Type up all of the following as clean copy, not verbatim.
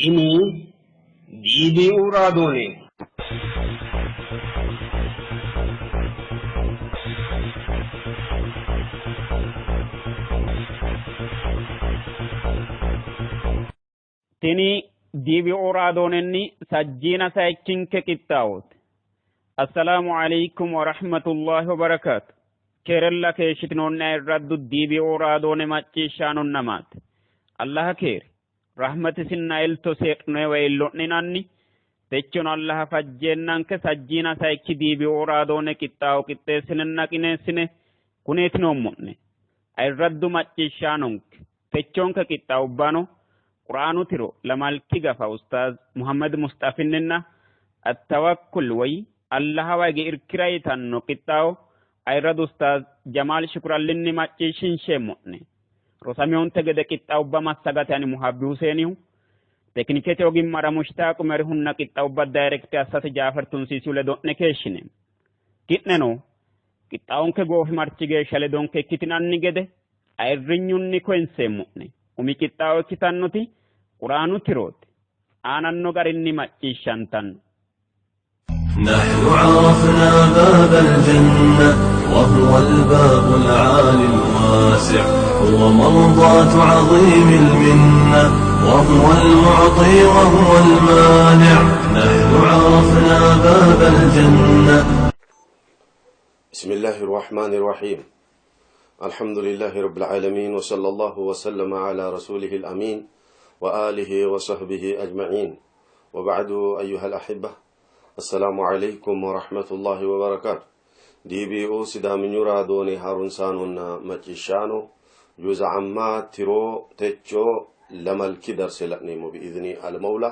Tini DBU raadooneeti. Tini DBO raadoonenni sajjiina sayikkinke qixxaawooti. Assalaamu alaikum wa rahmatullahi wa barakaatu. Keerella keeshshitinoonni ayirraddu DBO raadoone macciishshaanonna maate. Allaha keere, rahmatisinna eltosi hee'noewa iillo'ninanni techono Allaha fajjeennanke sajjiina sayikki DBO raadoone qixxaawo qixxeessinenna qineessine kuneeti noommo'ne. Ayirraddu macciishshaanonke techonke qixxaawubbano Quraanu tiro lamalki gafa Ustaaz Muhammad Musxafinninna Attawakkul woy Allahawa hige irkira yitanno qixxaawo ayirradu Ustaaz Jamaal Shukurallinni macciishshinsheemmo'ne. Rosamihonte gede qixxaawubba massagate ani Muhabbi Huseenihu, tekinikete ogimmara Mushtaaq Umerihunna qixxaawubba dayirekte assate Jaafer Tunsiisihu ledo'ne keeshshine. Ki'neno qixxaawonke goofimarchi geeshsha ledonke ikkitinanni gede ayirrinyunni koyinseemmo'ne. Umi qixxaawo ikkitannoti Quraanu tirooti. Aananno garinni macciishshantanno. نحن عرفنا باب الجنة وهو الباب العالي الواسع هو مرضاة عظيم المنة وهو المعطي وهو المانع نحن عرفنا باب الجنة بسم الله الرحمن الرحيم الحمد لله رب العالمين وصلى الله وسلم على رسوله الأمين وآله وصحبه أجمعين وبعد أيها الأحبة السلام عليكم ورحمة الله وبركاته دي بي او سدامن رادوني هارون سانون مچشانو جوز عما تيرو تچو لملك درس لأنيمو بإذن المولى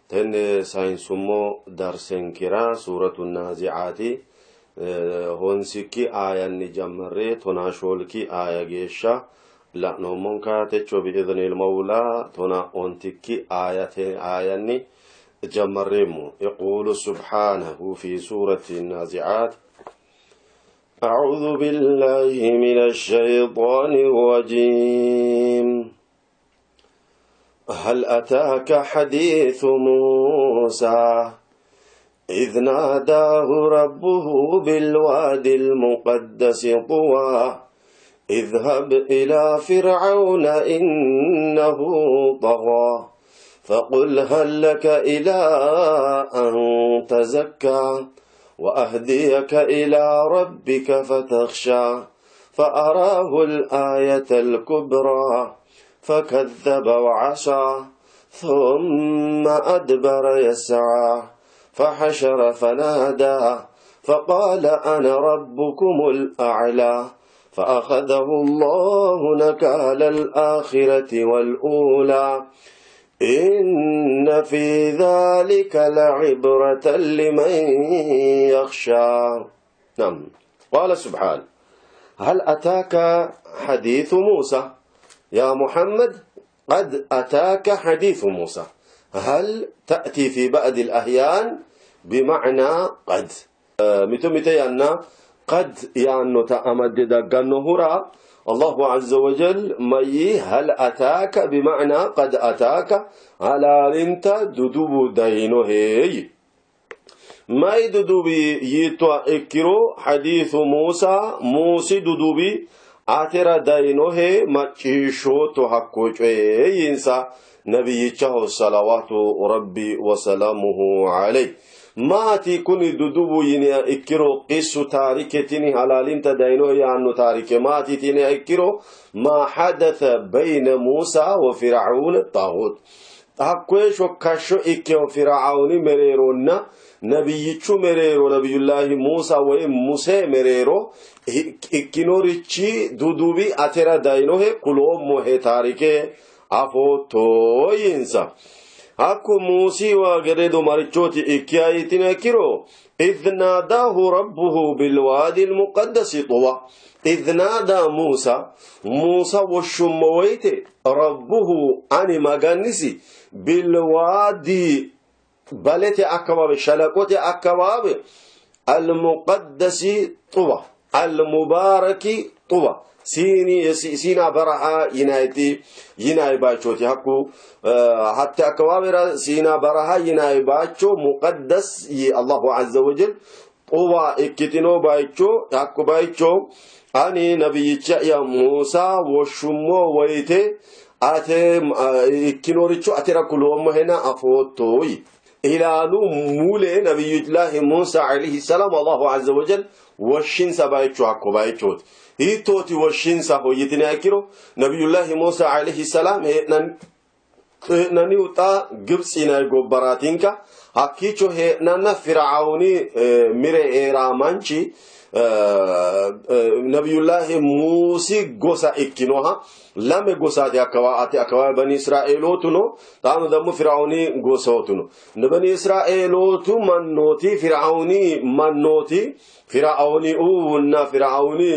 تن ساينسمو درسن كرا سورة النازعات honsikki aayanni jammarree tonaa shoolki aaya geeshsha la'noommonka techo bi'idni lmawla tona ontikki aayate aayanni jammarreemmo يقول سبحانه في سورة النازعات أعوذ بالله من الشيطان الرجيم هل أتاك حديث موسى إذ ناداه ربه بالوادي المقدس طوى اذهب إلى فرعون إنه طغى فقل هل لك إلى أن تزكى وأهديك إلى ربك فتخشى فأراه الآية الكبرى فكذب وعصى ثم أدبر يسعى فحشر فنادى فقال أنا ربكم الأعلى فأخذه الله نكال الآخرة والأولى إن في ذلك لعبرة لمن يخشى نعم قال سبحانه هل أتاك حديث موسى يا محمد قد أتاك حديث موسى هل تأتي في بعض الأحيان بمعنى قد mito mite yanna qad yaannota amadde daggannohura Allahu azza wa jal mayi hal ataaka bima'na qad ataaka halaalinta dudubu dayinohe yii. Mayi dudubi yiittoha ikkiro hadithu Muusa Muusi dudubi atera dayinohe macciishshootto hakko coye yiinsa nabiyyichaho salawaatu rabbi wa salaamuhu alayhi. Maati kuni duduwu yiniha ikkiro qissu taarike tini halaalinta dayinohe yaanno taarike maati yitiniha ikkiro maa hadatha bayna Muusa wa Fir'aun xaaghut hakkoye shokkashsho ikkeho Fir'auni mereeronna nabiyyichu mereero nabiyullaahi Muusa woy Muse mereero ikkinorichi duduwi atera dayinohe kuloommohe taarike afootto yiinsa. Hakko Muusiwa gedeedo marichooti ikkiha yitiniha ikkiro, idh naadaahu rabbuhu bilwaadi almuqaddasi tuwa. Idh naadaa Muusa, Muusa woshshummo woyite, rabbuhu ani Maganisi bilwaadi balete akkawaawe, shalaqote akkawaawe, almuqaddasi tuwa, almubaaraki tuwa. Siina Baraha yinayti yinayi bayichooti. Hakku hatte akkawaawera Siina Baraha yinayi bayicho muqaddas yi Allahu azza wa jal Xuwa ikkitino bayicho, hakko bayicho ani nabiyyicha'ya Muusa woshshummo woyite ate ikkinoricho atera kuloommohena afootto yii. Ilaalu mule Nabiyyullaahi Muusa alayhi salaam Allahu azza wa jal woshshinsa bayicho hakko bayichooti. Hiittooti woshshinsaho yitiniha ikkiro, Nabiyyullaahi Muusa alayhi salaam hee'nannihu xa Gibtsi yinanni gobbaraatinka. Hakkiicho hee'nanna Fir'awuni mire hee'raa manchi Nabiyullaahi Muusi gosa ikkinoha lame gosaati hakkawaati akkawawi Bani Israeelootu no, xaano dammo Fir'awuni gosootu no. Bani Israeelootu mannooti Fir'awuni mannooti Fir'awuni uwunna Fir'awuni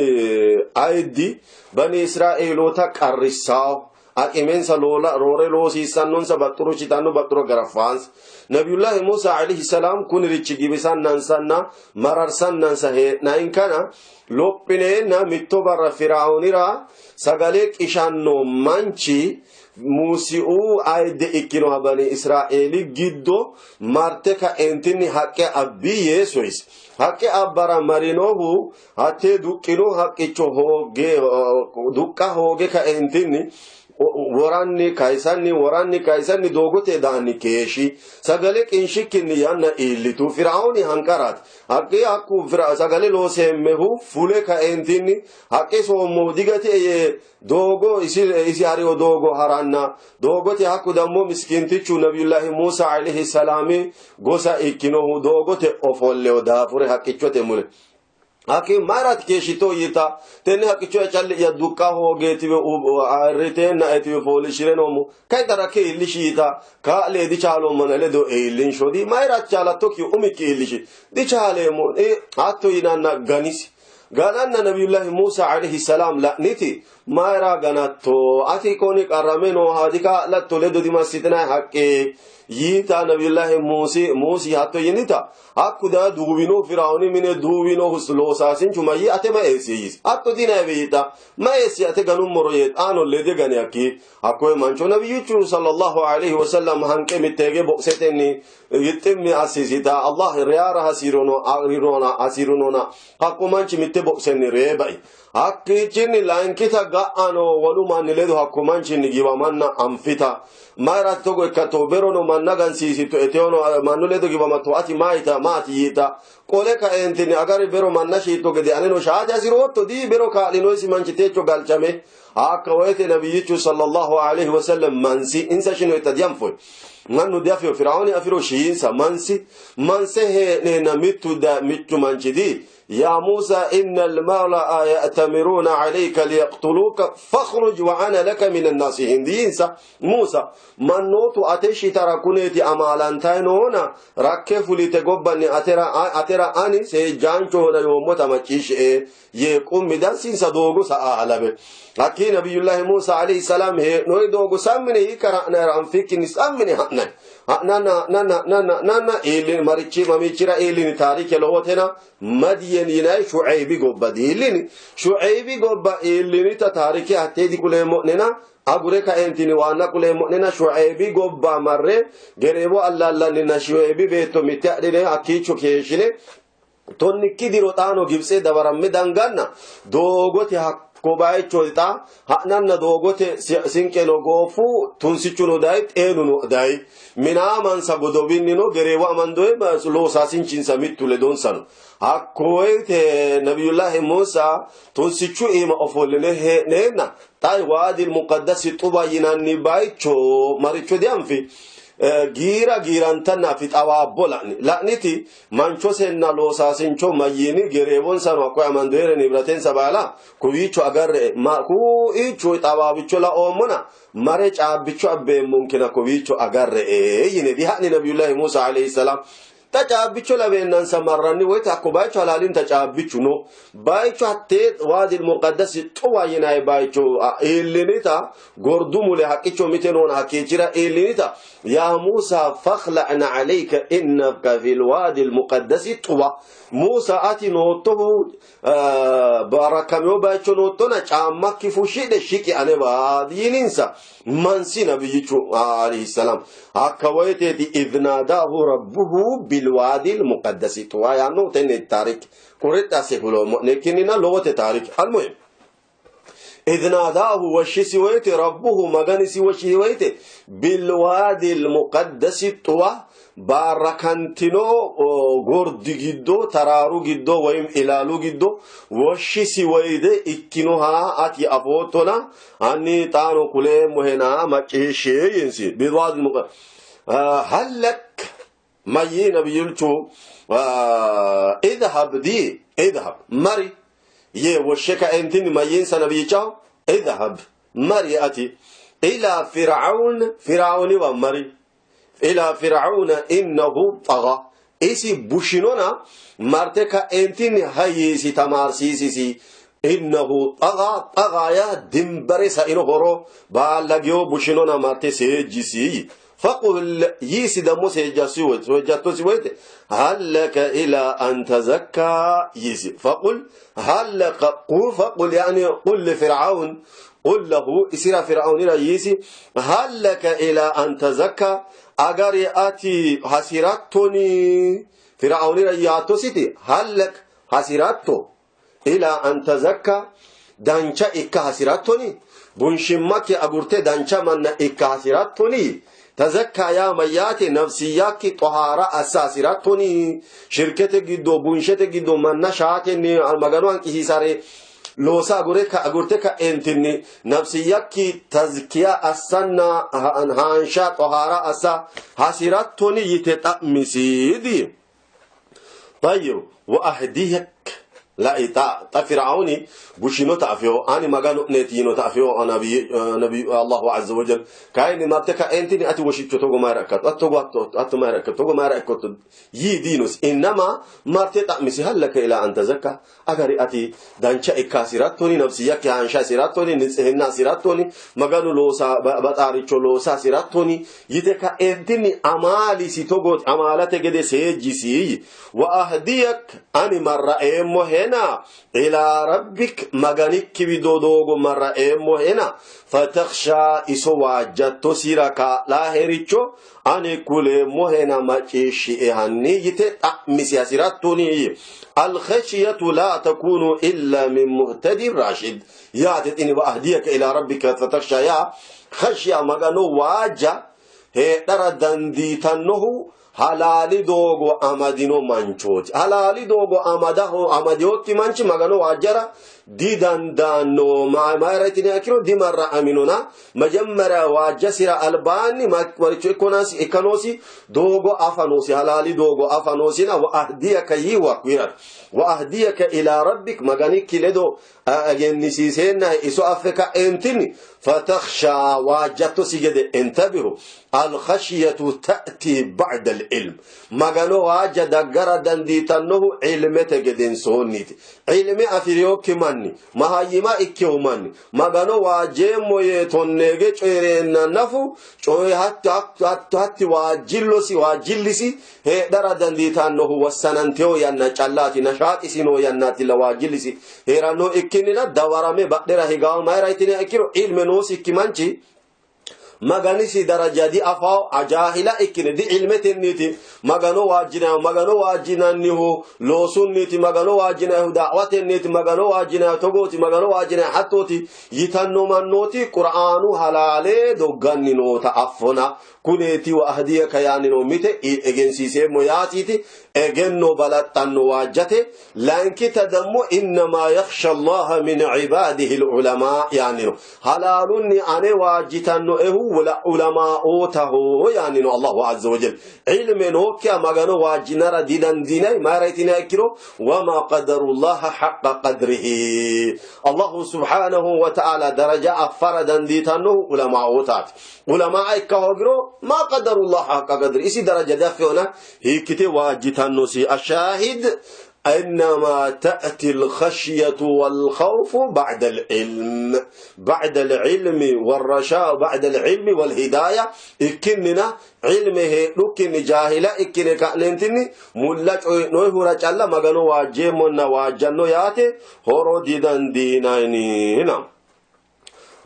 ayiddi Bani Israeeloota qarrissawo. Aqimensa loola roore loosiissannonsa baxxuro shitanno baxxuro garaffaansa. Nabiyullaahi Muusa alayhi salaam kunirichi giwisannansanna mararsannansa hee'nayinkana lophineenna mitto barra Firaawnira sagale qishanno manchi Muusiuu ayidde ikkinoha Bani Israeeli giddo marte ka'eentinni haqqe abbi yee soyisi. Haqqe abbara marinohu Hattee duqqino haqqicho hoogge duqqa hooge kaentinni woranni kayisanni woranni kayisanni doogote daanni keeshshi. Sagale qinshikkinni yanna iillitu. Firaooni hanqaraati. Haqqi hakku sagale looseemmehu fule kaentinni haqqe soommohu digatie yee doogo isi isi hariyo doogo haranna doogote hakku dammo miskintichu nabiyullahi Musa alayhi salaami gosa ikkinohu doogote ofolleyo daafure haqqichote mule. Hakki mayiraati keeshshitto yiita, tenne haqqicho'ya calli'ya duqqa hoogeetiwe ayirriteenna etiwe fooliishshi're noommo. Kai xa rakke iillishi yiita, kaa'lie dichaaloommona ledo iillinshodi. Mayiraati chaalattokkihu umikki iillishi. Dichaaleemmo. Hatto yinanna ganisi. Gananna Nabiyullahi Musa alayhi salaam la'niti, mayira ganatto? Ati koni qarrame nooha dikaa'latto ledo dimassitinayi haqqe yiita Nabiyullahi Muusi hatto yinita, Hakku daye duuwinohu Firaooni mine duuwinohu loosaasinchu mayyii ate ma eessie yiisi. Hatto diinaywe yiita, ma eessie ate ganummoro yee xaano lede gani hakkii. Hakkoye mancho Nabiyyichu sallallahu alayhi wa sallam hanqe mitteege boqsetenni gixximmi assisita Allah reyara hasi'rinona hakku manchi mitte boqsenni ree bai. Hakkiichinni layinkita ga'ano wolu manni ledo hakku manchinni giwamanna anfita, Mayiraati togo ikkattohu? Berono manna gansiisitto, eteyono mannu ledo giwamattohu ati mayita maati yiita. Qole kaeentinni, Agari bero manna shiitto gede aneno shaate hasi'rootto? Dii bero kaa'linoesi manchi techo galchame. Hakka woyite Nabiyyichu sallallahu aleyhi wasallam mansi, insa shinoeta dianfoyi. Mannu diafino, Firaooni afiro shiinsa. Mansi, manse hee'neenna mittu manchi dii, Yaa Muusa inna al-mala'a ya'tamiruuna alayka liyaqtuluuka fakhruj wa ana laka min an-naasihiin yiinsa. Muusa, mannootu ate shitara kuneeti amaalantayi noona, rakke fulite gobbanni atera ani seejjaanchohona yoommota macciishshie yee qummi dassinsa doogo sa'a halabe. Hakkii Nabiyyullaahi Muusa alayhi salaam hee'noyi doogo sammine hiikkara ha'nayiro anfikkinni sammine ha'nayi. Ha'nanna ha'nanna ha'nanna ha'nanna iillini marichi mamiichira iillini taarike lowotena Madiyen yinay Shuaybi gobba diillini. Shuaybi gobba iillinita taarike hattee dikuleemmo'nena agure kaentini waanna kuleemmo'nena Shuaybi gobba marre gereewo allaallanninna Shuaybi beetto mitte adhine hakkiicho keeshshine tonnikki diro xaano Gibitse dawaramme danganna doogote hakko bayicho xa ha'nanna doogote sinqeno gooffu, tunsichuno dayi, xeenuno dayi. Minaamansa godowinnino gereewo amandoye loosaasinchinsa mittu ledonsa no. Hakko woyite Nabiyullaahi Muusa tunsichu iima ofolline hee'neenna xa Waadil Muqaddasi Xuba yinanni bayicho maricho dianfi. Giira giirantanna afi xawaabbo la'ni. La'niti Manchosenna loosaasincho mayyiini gereewonsano hakkoye amandoyere nibratensa baala kowiicho agarre''e, kuuiicho xawaawicho laoommona mare caabbicho abbeemmonkena kowiicho agarre''e yine diha'ni Nabiyullahi Muusa alayhi salaam. Xa caabbicho laweennansa marranni woyte hakko bayicho halaalinta caabbichu no. Bayicho hattee Waadil Muqaddasi Xuwa yinanni bayicho iillinita gordu mule haqqicho mite noona hakkiichira iillinita yaa Muusa fakhla'na alayka innaka fil Waadil Muqaddasi Xuwa. Muusa ati noottohu barakkamino bayicho noottona caammakki fushshidhe shiqi anewa yininsa. Mansi nabiyyichu alayhi salam hakka woyteeti idh naadaahu rabbuhu bilwaadil muqaddasi xuwa yaanno tenne taarik qurixxi asse kuloommo'ne ikkinnina lowote taarik almuhim idh naadaahu woshshisi woyte rabbuhu maganisi woshshisi woyte bilwaadil muqaddasi xuwa Baarrakantino gordi giddo, taraaru giddo woyim ilaalu giddo woshshisi woyite ikkinoha ati afoottona, hanni xaano kuleemmohena macciishshi yiinsi. Bilwaadil muqaddasi hallak mayyii nabiyilchu idhab di idhab mari yee woshshe kaentinni mayyiinsa nabiyyichaho idhab mari ati ila fir'aun fir'auniwa mari Ila Fir'auna innahu xagha. Isi bushinona marte ka'eentinni hayyiisi tamaarsiisisi. Innahu xagha xagha yaa dimbare sa'ino horo baallagiyo bushinona marte seejjisi yii. Faqul yiisi dammo seejjattosi woyte hal laka ila an tazakka yiisi. Faqul hal laka faqul yani qul li Fir'aun qul lahu isira Fir'aunira yiisi hal laka ila an tazakka agari ati hasirattoni Fir'aunira yaattositi hal lak hasiratto ila an tazakka dancha ikka hasirattoni bunshimmaki agurte dancha manna ikka hasirattoni tazakka yaa mayyaate nafsiyyakki xohaara assa hasirattoni shirkete giddo bunshete giddo manna shaatenni maganu hanqisiisare loosa agure ka agurte ka'eentinni nafsiyyakki tazkiya assanna haansha xohaara assa hasirattoni yite xa'misiidi Tayyib wa ahdiyak lai xa xa Fir'auni bushinota afino ani magano'neeti yiinota afino nabi nabi Allahu azza wa jal kayinni marte ka'eentini ati woshicho togo mayra ikkatto ati togo hatto hatto mayra ikkatto togo mayra ikkotto yii diinosi innama marte xa'misi hal laka ila an tazakka agari ati dancha ikka hasi'rattoni nafsiyyakki haansha hasi'rattoni nitsihina hasi'rattoni maganu loosa baxaaricho loosa hasi'rattoni yite ka'eentinni amaalisi togooti amaalate gede seejjisi yi wa ahdiyak ani marraeemmohena ilaa rabbik maganikki wido doogo marraeemmohena fatakhsha iso waajjattosira kaa'laahericho ani kuleemmohena macciishshie hanni yite xa'misi hasi'rattoni yi alkhashiyatu laa takunu illa min muhtadin rashid yaate tini wa ahdiyaka ila rabbika fatakhsha yaa khashiya magano waajja heedhara dandiitannohu halaali doogo amadino manchooti. Halaali doogo amadaho amadinokki manchi magano waajjara didandaanno. Mayira yitiniha ikkiro dimarra'aminona. Majemmara waajjasira albaanni maricho ikka noosi? Doogo afa noosi. Halaali doogo afa noosina. Wa ahdiyaka yiiwa kuyirat. Wa ahdiyaka ila rabbik maganikki ledo egennisiiseennahe iso affe ka'eentinni fatakhsha waajjattosi gede intabihu alkhashiyatu ta'ti ba'da al-ilm magano waajja daggara dandiitannohu ilmete gedensoonniiti ilme afi'rinokki manni mahayyima ikkino manni magano waajjeemmo yee tonneege coyi'reenna nafu coyi hatti waajjillosi waajjillisi heedhara dandiitannohu wossanantino yanna callaati. Nashaaxisi noo yannaatilla waajjillisi hee'ranno ikkinnina dawarame badhera higawo. Mayira yitiniha ikkiro ilme noosikki manchi Maganisi daraja diafawo, ajaahila ikkine di ilmetenniiti Magano waajjinannihu, Magano waajjinannihu loosunniiti, Magano waajjinannihu da'watenniiti, Magano waajjinannihu togooti, Magano waajjinannihu hattooti yitanno mannooti Qur'aanu halaale dogganni noota affona. Kuneeti wa ahdiyaka yaanni noo mite egensiiseemmo yaasiiti egenno balaxxanno waajjate layinkita dammo innamaa yakhsha Allaha min ibaadihi al-ulamaa yaanni no. Halaalunni ane waajjitannoehu Ulamaootaho yaanni no Allahu azza wa jal. Ilme nookkiha Magano waajjinara didandiinanni, mayira yitiniha ikkiro wama qadarullaha haqqa qadrihi. Allahu subhanahu wa ta'ala daraja affara dandiitannohu ulamaootaati. Ulamaa ikka hoogiro ma qadarullaha haqqa qadrihi isi daraja diaffeona hiikkite waajjitannosi. Ashaahid إنما تأتي الخشية والخوف بعد العلم، بعد العلم والرشاء، بعد العلم والهداية. إكننا علمه لكن جاهلة إكن كأنتني ملا نوي هرا مغانو واجمنا واجنو ياتي هورو ديدان دينايني. نعم.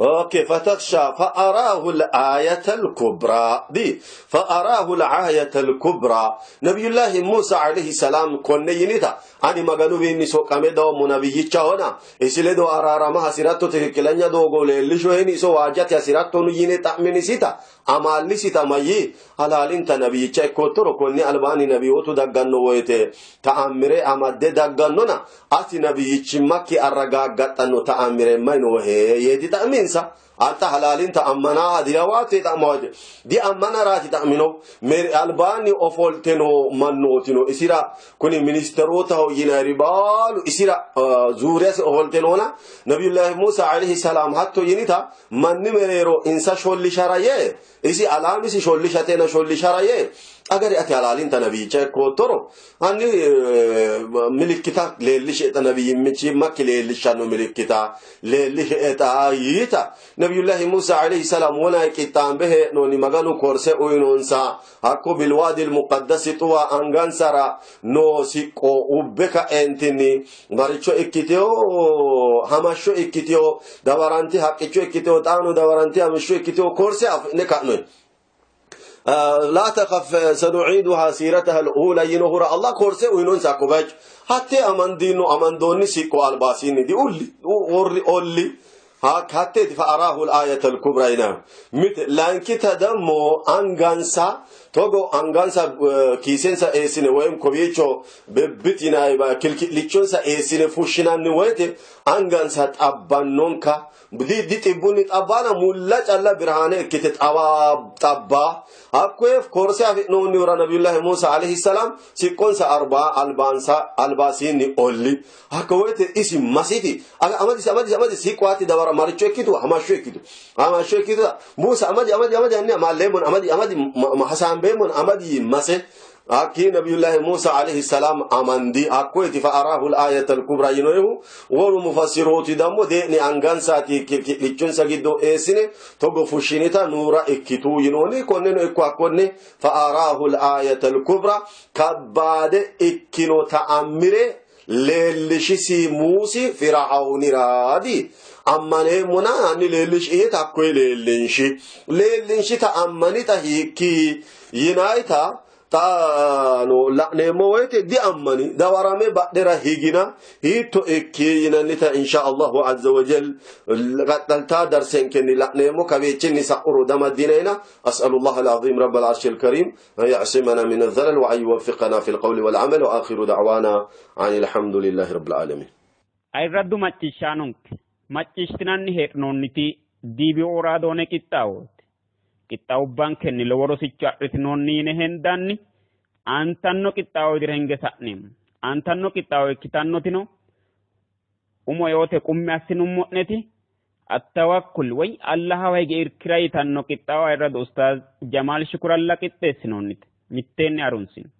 أوكي. فتخشى فأراه الآية الكبرى دي، فأراه الآية الكبرى. نبي الله موسى عليه السلام كون ينيتا أني مغانو بيني سوكامي دو منبي تشاونا إسلي دو أرارا ما حسيراتو تككلنيا دو غولي اللي شو هني سو واجات حسيراتو نيني تأمني سيتا أمالي سيتا مايي halaalinta nabiyyicha ikkoottoro konni albaanni nabiyootu dagganno woyte ta'ammire amadde daggannona ati nabiyyichimmakki arragaaggaxxanno ta'ammire may noohe yeeti xa'minsa. Anta halaalinta ammanaa dilawaate xa'mawaate di ammanaraati xa'mino albaanni ofolte noo mannootino isira kuni ministerootaho yinayri baalu isira zuuriyasi ofolte noona nabiyullahi Musa alayhi salaam hatto yinita manni mereero insa shollishara yee isi alaamisi shollishatena shollishara yee agari ati halaalinta nabiyyicha ikkoottoro hanni milikkita leellisheeta nabiyyimakki leellishshanno milikkita leellisheeta yiita nabiyullahi Musa alayhi salaam wona qixxaambe hee'noonni Maganu korse uyinonsa hakko bilwaadi almuqaddasi xuwa angansara noo siqqo ubbe ka'eentinni maricho ikkiteyo hamashsho ikkiteyo dawaranti haqqicho ikkiteyo xaano dawaranti hamashsho ikkiteyo korse afi'ne ka'noyi. لا تخف سنعيدها سيرتها الأولى ينهر الله كورسي وينون ساكوباج حتى أماندينو أماندوني سيكو الباسيني دي أولي أولي أولي حتى فأراه الآية الكبرى هنا مثل لانكتا دمو أنغانسا togo angansa kiisensa eessine woyim kowiicho bebbitinayba kilkillichonsa eessine fushshinanni woyte angansa xabbannonka dixibbunni xabbana mulla calla birhaane ikkite xabba hakkoye korse afi'noonnihura nabiyullahi Musa alayhi salam siqqonsa arba albaansa albaasiinni olli hakko woyte isi masiti amadisi amadisi amadisi siqqoati dawara maricho ikkitu hamashsho ikkitu hamashsho ikkitu Musa amadi amadi amadi hanni amalleemmon amadi amadi hasaambeemmon amadi mase hakki nabiyullahi Musa alayhi salam amandi hakkoyeti fa arahu al-ayata al-kubra yinoyihu wolu mufassirooti dammo dee'ni angansaati kilkillichonsa giddo eessine togo fushshinita nuura ikkitu yinoonni konneno ikko hakkonne fa arahu al-ayata al-kubra kabbaade ikkino ta'ammire leellishisi Muusi Fir'aawniraati ammaneemmona hanni leellishi hakkoye leellinshi leellinshita ammanita hiikki yinayita xaano la'neemmo woyte diammani dawarame badhera higina hiitto ikki yinannita insha Allahu azza wa jal qaxxaltaa darsenkenni la'neemmo kawiichinni sa'uro damaddinayna. أسأل الله العظيم رب العرش الكريم أن يعصمنا من الزلل وأن يوفقنا في القول والعمل وآخر دعوانا عن الحمد لله رب العالمين. Ayirraddu macciishshaanonke macciishshinanni hee'noonniti DBO raadoone qixxaawooti. Qixxaawubbankenni lowo rosicho adhitinoonni yine hendanni aantanno qixxaawo widira hinge sa'neemmo. Aantanno qixxaawo ikkitannotino umo yoote qummi assinummo'neti attawakkul woy Allahawa hige irkira yitanno qixxaawo ayirradu Ustaaz Jamaal Shukuralla qixxeessinoonnite mitteenni harunsino.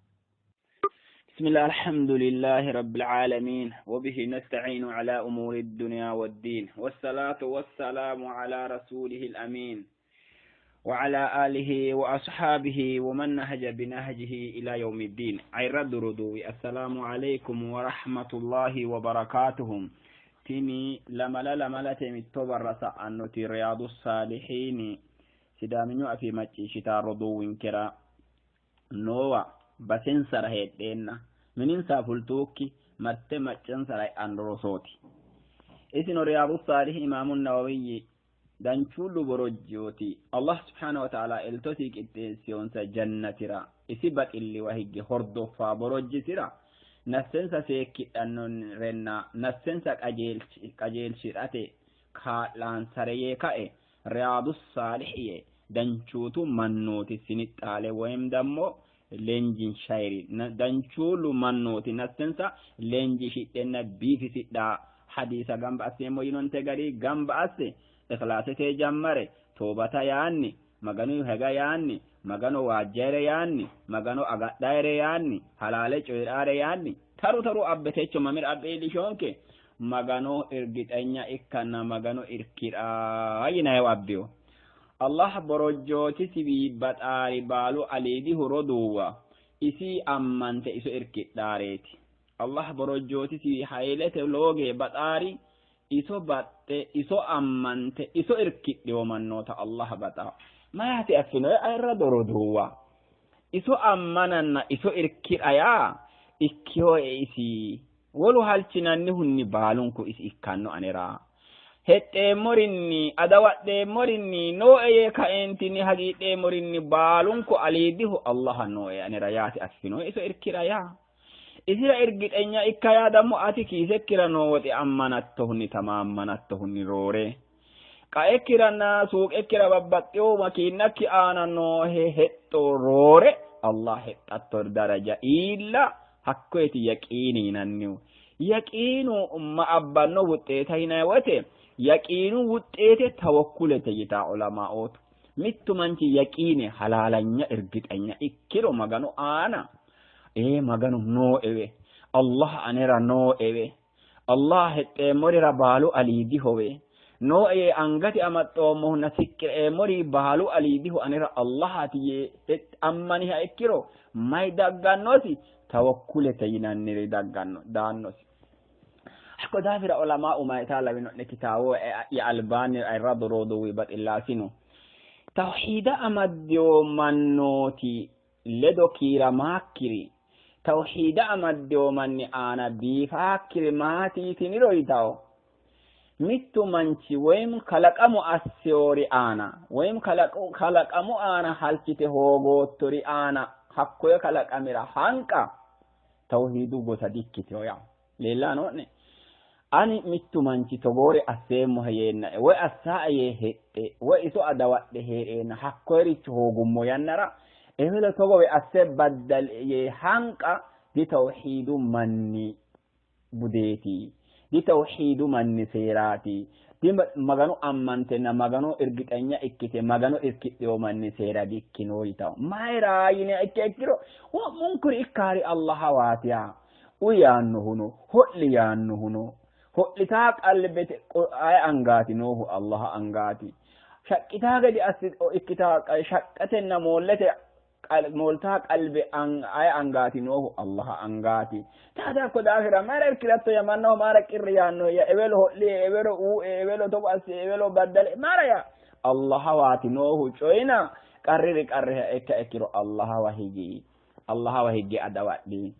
بسم الله الحمد لله رب العالمين وبه نستعين على أمور الدنيا والدين والصلاة والسلام على رسوله الأمين وعلى آله وأصحابه ومن نهج بنهجه إلى يوم الدين. عيرد ردوي السلام عليكم ورحمة الله وبركاته. تيني لملا لملا تمتبر أنتي رياض الصالحين سدامنيو أفي مجيشتا ردوين كرا نوا بسنسر هيدينا mininsaa fultuukki marte maccansara e'anno rosooti. Isino Riyaadu Saalihi Imaamu Nawawiyyi danchuullu borojjooti Allah subhaanahu wa ta'ala eltosi qixxeessiyonsa jannatira isi baxilliwa higge hordoffaa borojjisira nassensa seekkidhannorenna nassensa qajeelshidhate kaa'laansare yee ka'e Riyaadu Saalih yee Danchuutu mannooti sinixxaale woyim dammo leenjinshayiri danchuullu mannooti nassensa leenjishidhenna biifisidha hadiisa gamba asseemmo yinonte gari gamba asse ikhlaasete jammare toobata yaanni Maganu hega yaanni, Magano waajjayre yaanni, Magano agadhayre yaanni, halaale coyi'raare yaanni, taru taru abbe techo mamira abbe iillishonke Magano irgixenya ikkanna Magano irki'ra yinayiwa abbiyo. Allah borojjootisiwi baxaari baalu aliidihu roduuwa isi ammante iso irkidhaareeti. Allah borojjootisiwi haylete looge baxaari iso baxxe iso ammante iso irkidhiwo mannoota Allah baxa. Mayaati affinoe ayirrado roduuwa? Iso ammananna iso irki'ra yaa ikkiyoe isi wolu halchinannihunni baalunku isi ikkanno anera. Hexxeemmorinni, adawadheemmorinni, nooe yee kaeentinni hagiidheemmorinni baalunku aliidihu Allaha nooe anera yaati affinoe iso irki'ra yaa. Isira irgixenya ikka yaa dammo ati kiisekkira noo woxe ammanattohunni tamaammanattohunni roore qaekkiranna suuqekkira babbaxxewo makiinakki aana noohe hexxo roore Allah hexxatto daraja iilla hakkoyeti yaqiini yinannihu. Yaqiinu ma abbanno wuxxeeta yinanni wote yaqiinu wuxxeete tawakkulete yitaa ulamaa'ootu. Mittu manchi yaqiine halaalanya irgixenya ikkiro Maganu aana ee Maganu nooewe, Allah anera nooewe, Allah hexxeemmorira baalu aliidihowe, nooe yee angate amaxxoommohunna siqqi'reemmori baalu aliidihu anera Allahaati yee ammaniha ikkiro mayi daggannosi? Tawakkulete yinanniri dagganno daannosi. Hakko daafira ulamaa'u mayitaa lawino'ne kitaawo ya albaanni ayirradu roduuwi baxillaasinu tawhiida amaddiyo mannooti ledo kiiramaakkiri tawhiida amaddiyo manni aana biifaakkiri maati yitiniro yitawo mittu manchi woyim kalaqamu assiyori aana woyim kalaqamu aana halchite hoogoottori aana hakkoye kalaqamira hanqa tawhiidu gosa dikkiteyo yaa leellaa noo'ne. Ani mittu manchi togoore asseemmohe yeennae woy assaae yee hexxe woy iso adawadhe hee'reenna hakkoyericho hoogummo yannara ewelo togowe asse baddal yee hanqa ditawhiidu manni budeeti, ditawhiidu manni seeraati, di Maganu ammantenna Magano irgixenya ikkite Magano irkidheyo manni seera dikkino yitawo. Mayira yiniha ikkiha ikkiro wo'munkuri ikkaari Allahawaatiya. Uyi yaannohuno ho'li yaannohuno ho'litaa qalbete aye angaati noohu Allaha angaati. Shaqqitaa gede assi ikkitaa shaqqatenna moollete mooltaa qalbe aye angaati noohu Allaha angaati. Taata hakko daafira mayira irkiratto ya mannaho mayira qirri yaanno ya ewelo ho'li ewelo uue ewelo togo assi ewelo baddale mayira ya Allahawaati noohu coyina qarriri qarriha ikka ikkiro Allahawa higi Allahawa higge adawadhi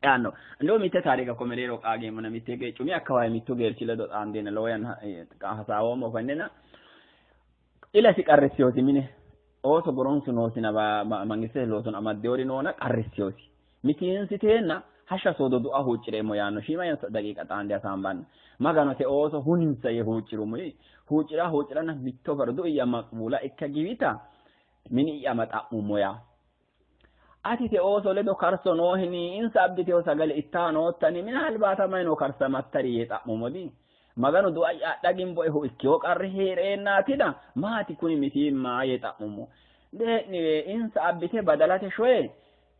yaanno. Lowo mitte taarika ko mereero qaageemmona mitte ge cumi akkawaay mittu geerchi ledo xaandeena lowo yanna hasaawoommo konnena ilasi qarrissiyosi mine ooso goronsu noosina mangistete loosono amaddewori noona qarrissiyosi mitiinsiteenna hashsha soodo du'a huuccireemmo yaanno shiima yanna daqiiqa xaande hasaambanna Magano te ooso huninsa yee huuccirummo huuccira huucciranna mitto faro du'iyya maqbuula ikka giwita mini'ya ma xa'mummo yaa ati te ooso ledo karso noohini insa abbiteho sagale ittaa noottani mina albaata mayino karsamattari yee xa'mummo di Maganu du'a'ya adha gimboehu ikkiwo qarri hee'reennaatina maati kuni mitiimma yee xa'mummo. Dee'niwe insa abbite badalate shoye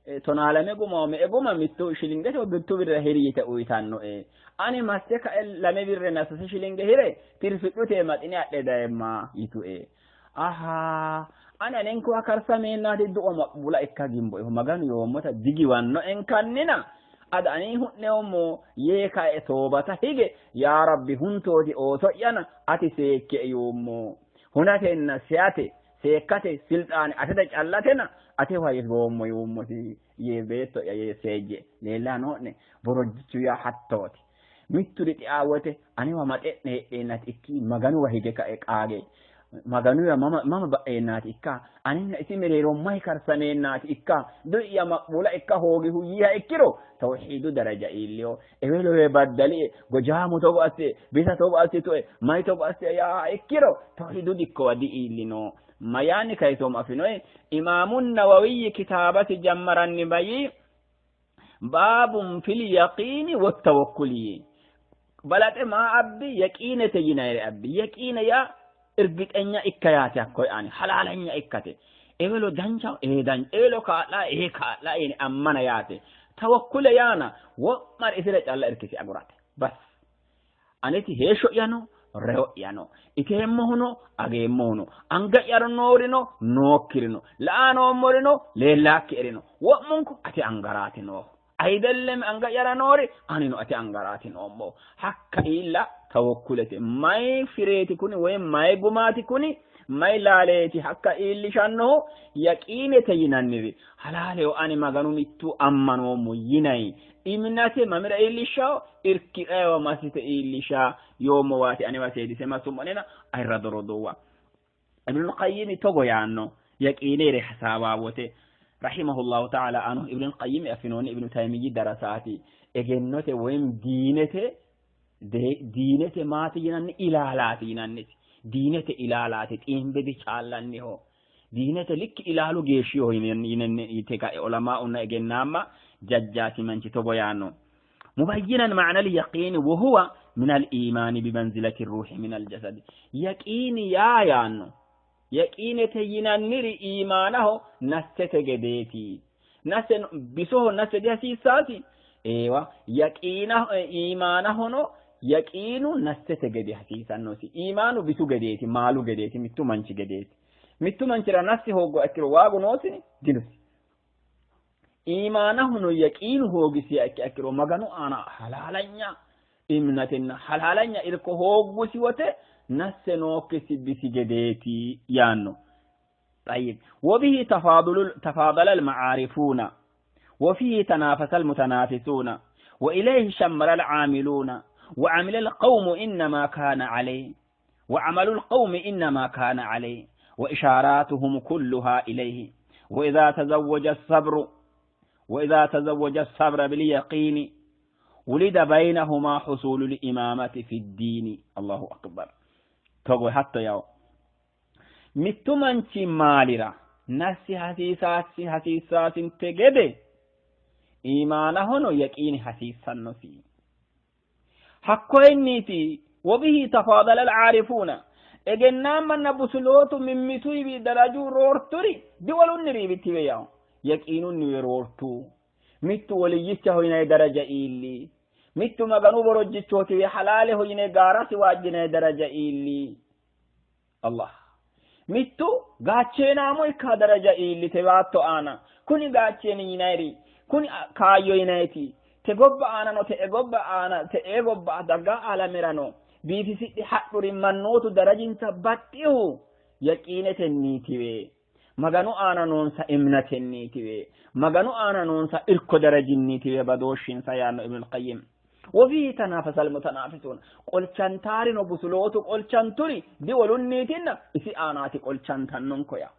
12 guma me'e guma mittu shilingete mittu birra hiri yite uyitannoe. Ani masse kae 2 birrenna 3 shilinge hire tirfidhute maxine adhe dayemma yitue. Ahaa ani anenkuwa karsameennaati du'o maqbuula ikka gimboehu Maganu yoommota digiwannoenkannina ada ani hu'neommo yee kae toobata hige yaa Rabbi huntooti ooso'yana ati seekkie yuummo. Hunatenna seyate seekkate silxaane ateta callatena atewa higoommo yuummosi yee beetto'ya yee seejje leellaa noo'ne borojjichu yaa hattooti. Mitturi xea wote anewa maxe'ne heedheennaati ikki Maganuwa hige kae qaage Maganuwa mama mama ba'eennaati ikka aninna isi mereero mayi karsameennaati ikka du'ya maqbuula ikka hoogihu yiiha ikkiro tawhiidu daraja iilliyo ewelowe baddalie gojaamu togo asse bisa togo assitue mayi togo asse yaa ikkiro tawhiidu dikkowa di iillino. Mayaanni kayisoommo afinoe Imaamu Nawawiyyi kitaabasi jammaranni bayi baabun fil yaqiini wottawokkuli yii. Balaxe maa abbi yaqiinete yinayire abbi. Yaqiine yaa irgixenya ikka yaate hakkoye ani halaalanya ikkate. Ewelo danchaho ee dancha ewelo kaa'la ee kaa'la yine ammana yaate. Tawakkule yaana wo'mare isira calla irkise agurate. Bas aneti heeshsho'yano reyo'yano iteemmohuno ageemmohuno anga'yara noorino nookkirino la'a noommorino leellaakki'erino wo'munku ate angaraati noohu ayidelleme anga'yara noori anino ate angaraati noommohu hakka iilla tawokkulete mayi fireeti kuni woy mayi gumaati kuni mayi laaleeti hakka iillishannohu yaqiinete yinanniri halaaleho ani maganu mittu ammanoommo yinayi iminate mamira iillishshawo irki'rayiwa massite iillisha yoommowaati anewa seedise massummo'nena ayirrado roduuwa Ibnul Qayyimi togo yaanno yaqiineere hasaawaa wote rahimahullahu ta'ala anhu Ibnul Qayyimi affinoonni Ibnu Taymiyyi darasaati egennote woyim diinete diinete maati yinanni ilaalaati yinanniti diinete ilaalaati xiimbe dicaallanniho diinete likki ilaalu geeshshiho yinanni yite ka'e olamaa'unna egennaamma jajjaati manchi togo yaanno مبينا معنى اليقين وهو من الإيمان بمنزلة الروح من الجسد يقين يا يانو يقين تينانيري إيمانه نسته جديتي نس بسوه نس دي ايوه يقينه إيمانه نو yaqiinu nassete gede hasiisannosi iimaanu bisu gedeeti maalu gedeeti mittu manchi gedeeti mittu manchira nassi hooggo ikkiro waagu noosi dinosi iimaanahuno yaqiinu hoogisiha ikki ikkiro maganu aana halaalanya imnatenna halaalanya irko hooggusi wote nasse nookkisi bisi gedeeti yaanno طيب وبه تفاضل تفاضل المعارفون وفيه تنافس المتنافسون وإليه شمر العاملون وعمل القوم إنما كان عليه وعمل القوم إنما كان عليه وإشاراتهم كلها إليه وإذا تزوج الصبر وإذا تزوج الصبر باليقين ولد بينهما حصول الإمامة في الدين الله أكبر تقول حتى يو mittu manchi maalira nassi hasiisaasi hasiissaasinte gede iimaanahono yaqiini hasiissannosi hakkoyinniiti wobihi tafaadala alcaarifuuna egennaammanna busulootu mimmituywi daraju roorturi diwolunniriibittiwe yawo yaqiinunniwe roortu mittu woliyyichaho yinayi daraja iilli mittu maganu borojjichootiwe halaaleho yine gaarasi waajjinayi daraja iilli allah mittu gaacheenaamo ikka daraja iillite baatto aana kuni gaacheeni yinayiri kuni kaayyo yinayiti te gobba aanano te'e gobba aana te'e gobba dagga alamerano biifisidhe hadhuri mannootu darajinsa baxxihu yaqiinetenniitiwe maganu aana noonsa imnatenniitiwe maganu aana noonsa irko darajinniitiwe badooshshinsa yaanno ibnul qayyim وفيه تنافس المتنافسون قلچantaarino busulootu qolchanturi diwolunniitinna isi aanaati qolchantannonko yaa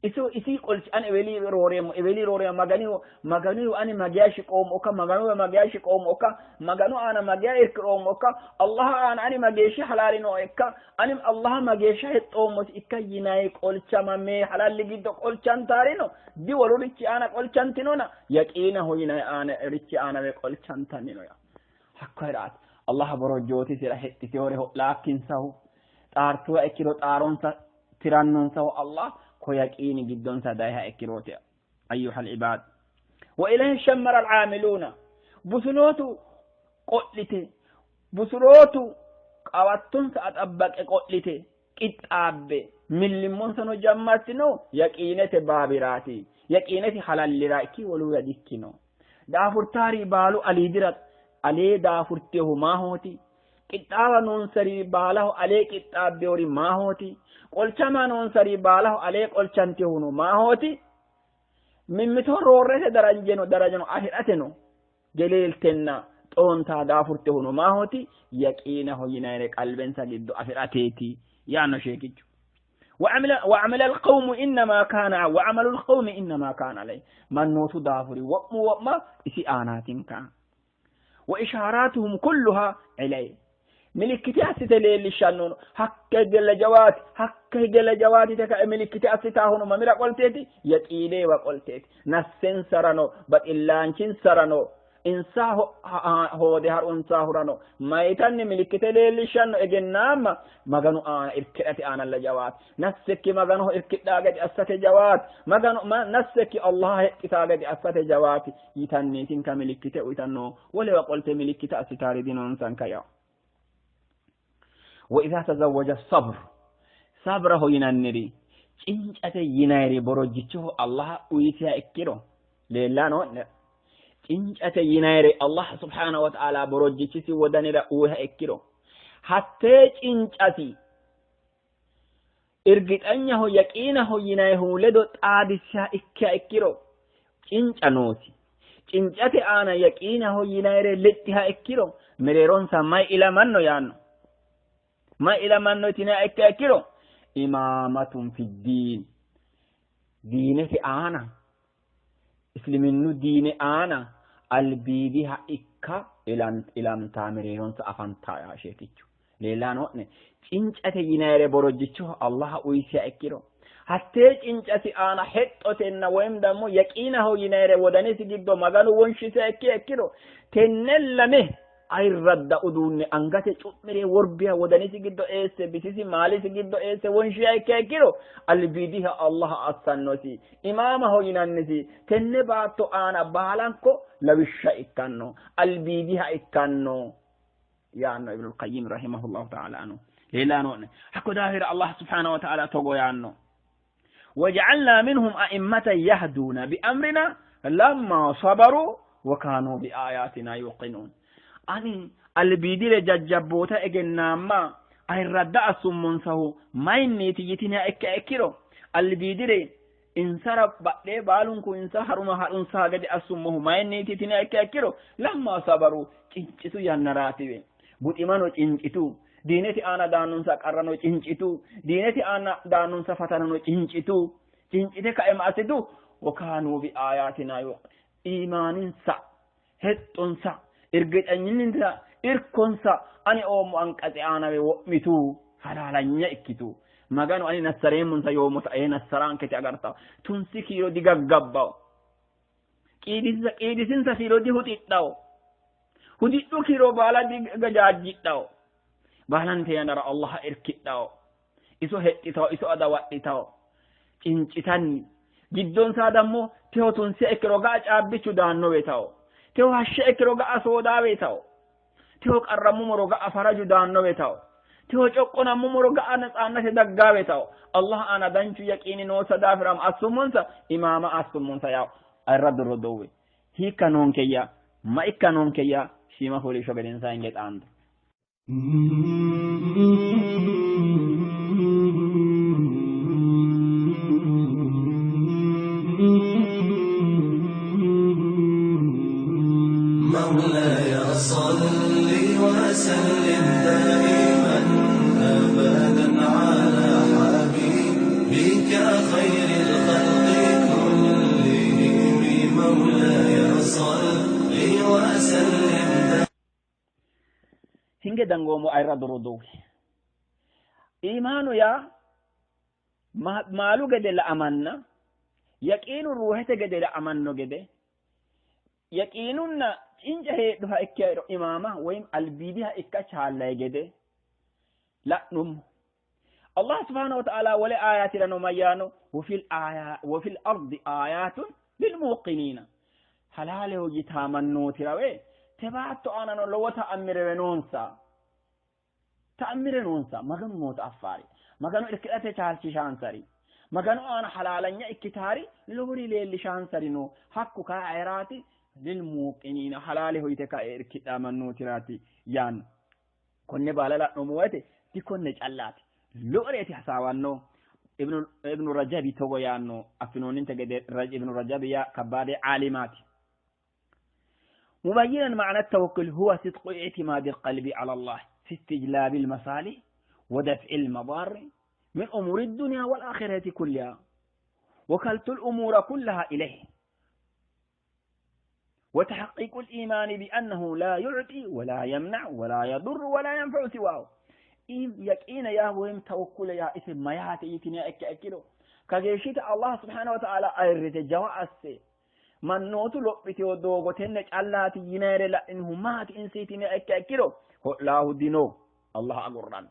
isu isi qolchi ani eweli rooreemmo eweli rooreemmo maganihu maganihu ani magiya shiqoommo okka maganuwa magiya shiqoommo okka maganu aana magiya irkiroommo okka allaha aana ani mageeshsha halaalino ikka ani allaha mageeshsha hexxoommosi ikka yinayi qolchamame halalli giddo qolchantaarino diwolurichi aana qolchantinona yaqiinaho yinayi aana richi aanawe qolchantannino yaa hakkoyraati allah borojjootisira hexxitewore ho'laakkinsahu xaartuwa ikkiro xaaronsa tirannonsahu allah ko yaqiini giddonsa dayiha ikkirooti ayyuha alibad wa ilayhi shammara alcaamiluuna busulootu qo'lite busulootu qawattonsa axabbaqe qo'lite qixxaabbe millimonsano jammartino yaqiinete baabiraati yaqiinete halallira ikki woluya dikkino daafurtaari baalu aliidira alee daafurtehu maahooti qixxaawa noonsari baalaho alee qixxaabbewori maahooti qolchama noonsari baalaho alee qolchantehuno maahooti mimmito roorrete darajeno darajeno afi'rateno geleeltenna xoontaa daafurtehuno maahooti yaqiinaho yinayre qalbensa giddo afi'rateeti yaanno sheekichu وعمل وعمل القوم إنما كان وعمل القوم إنما كان عليه من نوت دافري وم وما إسي آنات كان وإشاراتهم كلها إليه Milikkite assite leellishshannono hakka higge lajawaati, hakka higge lajawaati yite ka'e milikkite assitaahuno mamira qolteeti? Yaqiineewa qolteeti. Nassensarano baxillaanchinsarano insa hoode ha'runsaahurano mayitanni milikkite leellishshanno egennaamma Maganu aana irkidhate aana lajawaati. Nassekki Maganoho irkidhaa gede assate jawaati. Maganu nassekki Allaha hexxitaa gede assate jawaati yitanniitinka milikkite uyitanno. Wolewa qolte milikkite assitaari dinoonsanka yawo. Wa idha tazawwaja sabr, sabraho yinanniri cincate yinayiri borojjichoho Allaha uyisiha ikkiro leellano'ne. Cincate yinayiri Allah subhanahu wa ta'ala borojjichisi wodanira uyiha ikkiro hattee cincasi irgixanyaho yaqiinaho yinayihu ledo xaadisiha ikkiha ikkiro cinca noosi. Cincate aana yaqiinaho yinayire lexxiha ikkiro mereeronsa may ilamanno yaanno. May ilamanno yitiniha ikkiha ikkiro imaamatun fiddiin, diinete aana isliminnu diine aana albiidiha ikka ilamtaa mereeronsa afantaa yaa sheekichu. Leellano'ne cincate yinayire borojjichoho Allaha uyisiha ikkiro hattee cincasi aana hexxotenna woyim dammo yaqiinaho yinayire wodanisi giddo Maganu wonshisiha ikkiha ikkiro tenne lame ayirradda uduunne angate cu'mire worbiha wodanisi giddo eesse bisisi maalisi giddo eesse wonshiha ikkiha ikkiro albiidiha Allaha assannosi, imaamaho yinannisi, tenne baatto aana baalanko lawishsha ikkanno, albiidiha ikkanno yaanno Ibnul Qayyim rahimahullahu ta'ala anhu. Leellano'ne hakko daafira Allah subhanahu wa ta'ala togo yaanno, waja'alna minhum a'immatan yahduna bi amrina lamma sabaru wa kanu bi ayatina yuqinun. Ani albiidire jajjabboota egennaamma ayirradda assummonsahu mayinniiti yitiniha ikkiha ikkiro albiidire insara badhee baalunku insa haruma harunsaha gede assummohu mayinniiti yitiniha ikkiha ikkiro lamma sabaru cincitu yannaraatiwe, buximano cincitu, diinete aana daannonsa qarrano cincitu, diinete aana daannonsa fatanano cincitu, cincite ka'e ma assitu? Wa kaanuu bi ayatina yuqinun. Iimaaninsa, hexxonsa, irgixanyinninsa, irkonsa ani oommo anqatse aanawe wo'mitu, halaalanya ikkitu. Maganu ani nassareemmonsa yoommota ee nassaraankete agartawo. Tunsi kiiro digaggabbawo. Qiidisinsa kiiro dihuxidhawo. Hudidhu kiiro baala digajaajjidhawo. Baalante yannara Allaha irkidhawo. Iso hexxitawo, iso adawadhitawo. Cincitanni giddonsa dammo teho tunsiya ikkiro ga'a caabbichu daannowe tawo. Teho hashsha ikkiro ga'a soodaawe tawo. Teho qarrammumoro ga'a faraju daannowe tawo. Teho coqqonammumoro ga'a natsaannate daggaawe tawo. Allah aana danchu yaqiini noosa daafira assummonsa imaama assummonsa yawo. Ayirraddu rodowe hiikka noonkeyya ma ikka noonkeyya shiima fooliishsho gedensaa hinge xaando. مولاي صل وسلم دائما أبدا على حبيبك خير الخلق كلهم. مولاي صل وسلم. Hinge dangoomo ayirrado roduuwi. Iimaanu yaa maalu gede la'amanna yaqiinu ruuhete gede la'amanno gede yaqiinunna cinca heedhuha ikkiro imaama woyim albiidiha ikka chaallayi gede la'nummo. Allah subhanahu wa ta'ala wole ayatirano mayyaano wofil ardi ayatun lilmuqinina. Halaaleho yitaamannootirawee te baatto aanano lowo ta'ammirewe noonsa. Ta'ammire noonsa Maganu noota affaari. Maganu irkidhate chaalchishaansari. Maganu aana halaalanya ikkitaari lowori leellishaansari no. Hakku kaa ayeraati lilmuqinina halaaleho yite kae irkidhaamannootirati yaanno. Konne baala la'noommo woyte dikonne callaati. Loworeeti hasaawanno. Ibnu Rajabi togo yaanno. Affinoonninte gede Ibnu Rajabi yaa kabbaade caalimaati. مبينا معنى التوكل هو صدق اعتماد القلب على الله في استجلاب المصالح ودفع المضار من أمور الدنيا والآخرة كلها، وكلت الأمور كلها إليه، وتحقيق الإيمان بأنه لا يعطي ولا يمنع ولا يضر ولا ينفع سواه. يقين يا ويم توكل يا اسم ما ياتي يتني أكيدو كجيشيت الله سبحانه وتعالى أيرت جواس من نوت لبتي ودوغتن الله ينير لا إنه مات إنسيتني أكيدو هو له دينو الله أقرنا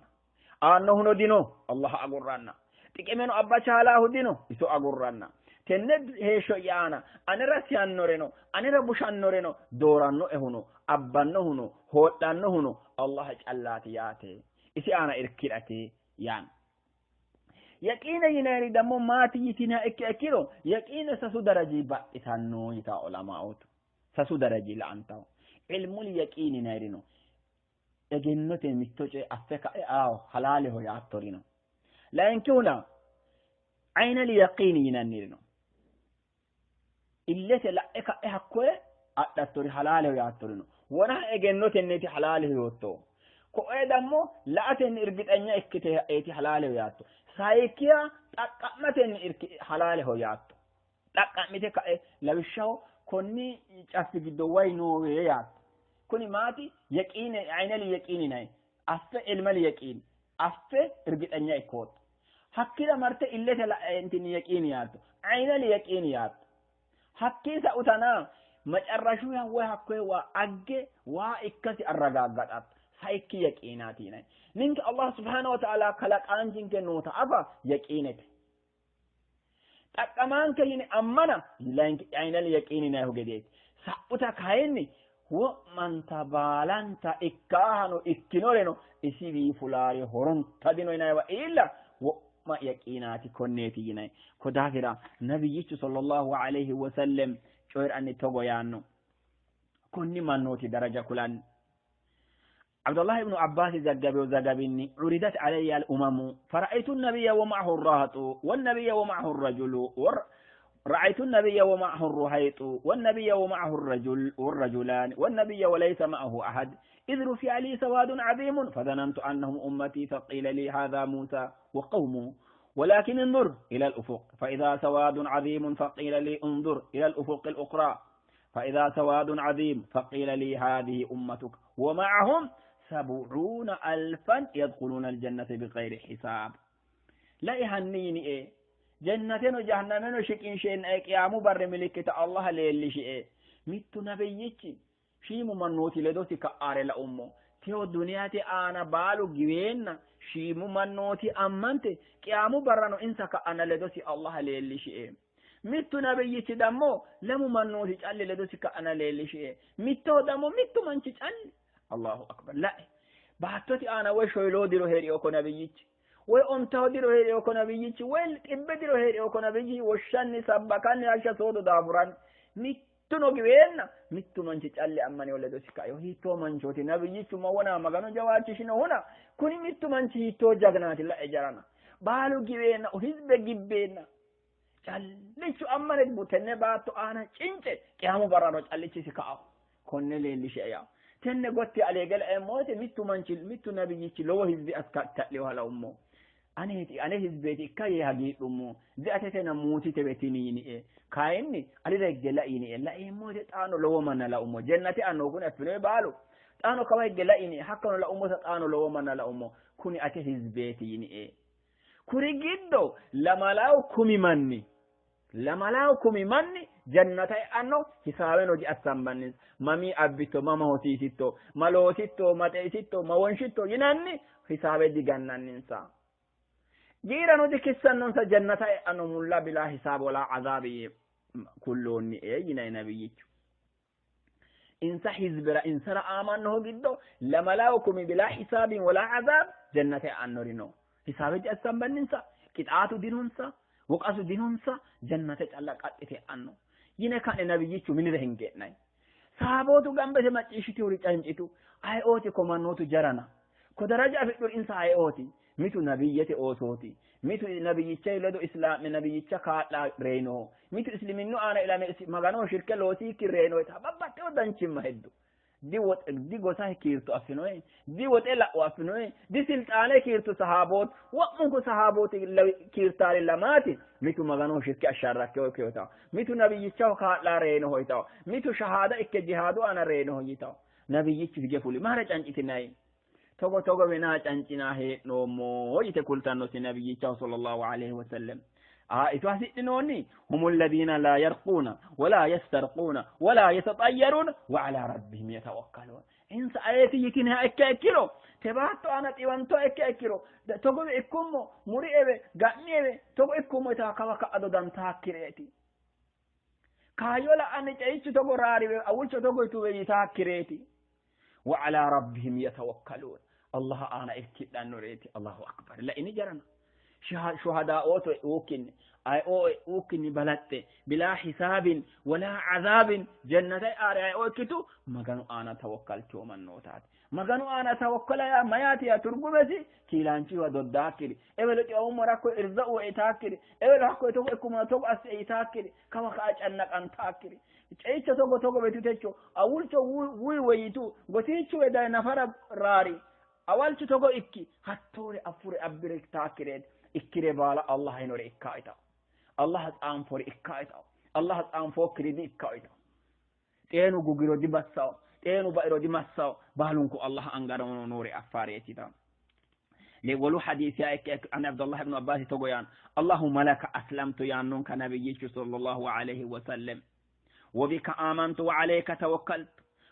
أنه دينو الله أقرنا تكمنو أبا شاله دينو إسو أقرنا tenne heeshsho'ya aana anera siyannoreno anera bushannoreno doorannoehuno abbannohuno hoodhannohuno Allah callaati yaate isi aana irkidhate yaanno. Yaqiina yinayri dammo maati yitiniha ikki ikkiro yaqiina sasu daraji baxxitanno yitaa ulamaa'ootu sasu daraji la'antaho. Ilmul yaqiini yinayri no egennote mitto coye affe ka'e aawo halaaleho yaattori no. Layinkihuna aynal yaqiini yinanniri no illete la'e ka'e hakkoye adhattori halaaleho yaattori no. Wona egennotenniiti halaaleho yootto. Ko'e dammo la'atenni irgixanya ikkite eeti halaaleho yaatto. Sayikkiya xaqqa'matenni halaaleho yaatto. Xaqqa'mite ka'e lawishshaho konni caffi giddo wayi noowe yaatto. Kuni maati yaqiine aynal yaqiini yinayi affe ilmal yaqiini affe irgixanya ikkootto. Hakkira marte illete la'entinni yaqiini yaatto. Aynal yaqiini yaatto. Hakkii sa'utana macarrashu woy hakkoye waa agge waa ikkasi arragaaggadhatto. Sayikki yaqiinaati yinayi. Ninke Allah subhanahu wa ta'ala kalaqaanchinke noota afa yaqiinete. Xaqqamaanke yine ammana aynal yaqiini yinayihu gedeeti. Sa'uta kayinni wo'manta baalanta ikkaahano ikkinoreno isiwii fulaari horonta dino yinayiwa iilla wo'ma yaqiinaati konneeti yinayi. Ko daafira nabiyyichu sallallahu alayhi wa sallam coyiranni togo yaanno. Konni mannooti daraja kulanni. عبد الله بن عباس زجب وزجبني عرضت علي الأمم فرأيت النبي ومعه الرهط والنبي ومعه الرجل رأيت النبي ومعه الرهيط والنبي ومعه الرجل والرجلان والنبي وليس معه أحد إذ رفع لي سواد عظيم فظننت أنهم أمتي فقيل لي هذا موسى وقومه ولكن انظر إلى الأفق فإذا سواد عظيم فقيل لي انظر إلى الأفق الأخرى فإذا سواد عظيم فقيل لي هذه أمتك ومعهم 70,000 يدخلون الجنة بغير حساب. لا يهنيني إيه جنتين وجهنمين شكين شين إيه قيامو بر ملكة الله ليلي شيء ميت نبيتي شيمو منوتي لدوتي كأري لأمو تيو دنيا تي أنا بالو جوين شيمو منوتي أمانتي قيامو برانو إنسا كأنا لدوتي الله ليلي شيء mittu nabiyyichi dammo lamu mannooti calli ledosi ka'ana leellishie mittoho dammo mittu manchi calli Allahu akbar la'e baattote aana woy shoyiloo diro hee'riyo ko nabiyyichi woy ontaho diro hee'riyo ko nabiyyichi woy xibbe diro hee'riyo ko nabiyyichi woshshanni sabbakanni hashsha soodo daafuranni mittuno giweenna mittu manchi calli ammaneyo ledosi ka'eyo hiittoo manchooti nabiyyichu ma wona magano jawaachishinohuna kuni mittu manchi hiittoo jagnaati la'e jarana baalu giweenna hizbe gibbeenna callichu ammane tenne baatto aana cince qiyaamu barrano callichisi ka'aho konne leellishe yaa tenne gotti aleege laeemmo woyte mittu manchi mittu nabiyyichi lowo hizbi askatta'liyoha laummo aneeti ane hizbeeti ikka yee hagiidhummo diatetena muutitewe tini yinie kayinni alira higge la'i yinie laeemmo woyte xaano lowo manna laummo jennate annohu kuni affinoye baalu xaano kawa higge la'i yinie hakkano laummota xaano lowo manna laummo kuni ate hizbeeti yinie kuri giddo lamalawu kumi manni jannata e'anno hisaaweno diassambanninsa mami abbitto mama hosiisitto ma loositto ma xeisitto ma wonshitto yinanni hisaawe digannanninsa giirano dikissannonsa jannata e'anno mulla bila hisaab wala azaabi kulloonni e yinayi nabiyyichu insa hizbira insara aamannoho giddo lamalawu kumi bila hisaabin wala azaab jannata e'annori no hisaabe diassambanninsa qixaatu dinonsa woqasu dinonsa jannate calla qaxxite e'anno yine ka'ne nabiyyichu minira hingee'nayi saabootu gambete macciishshituri cancitu ayeooti ko mannootu jarana ko daraja afidhuri insa ayeooti mitu nabiyyete oosooti mitu nabiyyicha ledo islaame nabiyyicha kaa'la reyinoho mitu isliminnu aana ilame maganoho shirke loosiikki reyinoho babbaxxewo danchimma heddu Di gosa kiirto affinoe, di woxe la'u affinoe, di silxaane kiirtu sahaaboot, wo'munku sahaabooti kiirtaari lamaati. Mitu maganoho shirki asharrakkeho ikkeho, mitu nabiyyichaho kaa'laa reyinoho yitawo, mitu shahaada ikke jihaadu aana reyinoho yitawo. Nabiyyichu hige fuli maara cancitinayi togo togo winaa cancinaa hee'noommo yite kultannosi nabiyyichaho sallallahu alaihi wasallam. Iso hasidhinoonni humu alladina laa yarquuna wala yastarquuna wala yatatayyaruna wa ala rabbihim yatawakkaluun. Insa ayeeti yitiniha ikke ikkiro te baatto aana xiwantoha ikke ikkiro togowe ikkummo muriewe ga'niewe togo ikkummo yitawa kawa ka'a dodantaakkireeti. Kaayyo la'anni ceichu togo raariwe awulcho togo yituwe yitaakkireeti. Wa ala rabbihim yatawakkaluun. Allah aana irkidhannoreeti. Allahu akbar. La'ini jarana. Shuhadaa'ooto e'uukkinni ayeoo e'uukkinni balaxxe bilaa hisaabin walaa azaabin jannata aare ayeoo ikkitu maganu aana tawakkalteo mannootaati. Maganu aana tawakkala yaa mayaati yaa turgumesi kiilaanchiwa doddaakkiri ewelo xiwamummo rakko irza'u eitaakkiri ewelo hakko togo ikkumona togo assi eitaakkiri kawa ka'a cannaqantaakkiri ceicho togo togo betutecho awulcho wuy woyitu gotiichu wedaye nafara raari awalchu togo ikki hattoore affure abbire taakkireeti ikkire baala Allah hinore ikkaita, Allah tsaanfore ikkaita, Allah tsaanfookkiri di ikkaita. Xeenu gugiro di bassawo, xeenu ba'iro di massawo, baalunku Allah angara noore affaareetita. Wolu hadisiya ikke an Abdullah ibnu Abbas togo yaan Allahumma laka aslamtu yaannonka nabiyyichu sallallahu alayhi wa sallam. وبك آمنت وعليك توكلت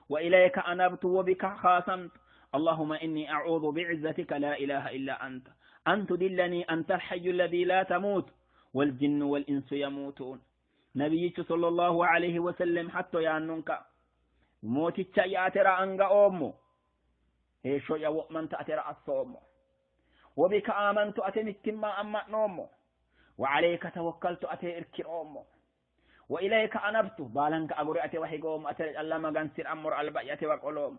وإليك أنبت وبك خاصمت اللهم إني أعوذ بعزتك لا إله إلا أنت أن تدلني أنت الحي الذي لا تموت والجن والإنس يموتون. نبيك صلى الله عليه وسلم حتى يانونك موتي ياترى أنغا أومو هيشو يا وؤمن تأترى الصوم وبك آمنت أتمت ما أما نومو وعليك توكلت أتي إركي أومو وإليك أنبت بالنك أغري أتي وحيقوم أتي الله مغانسير أمر ألبا أتي وقلوم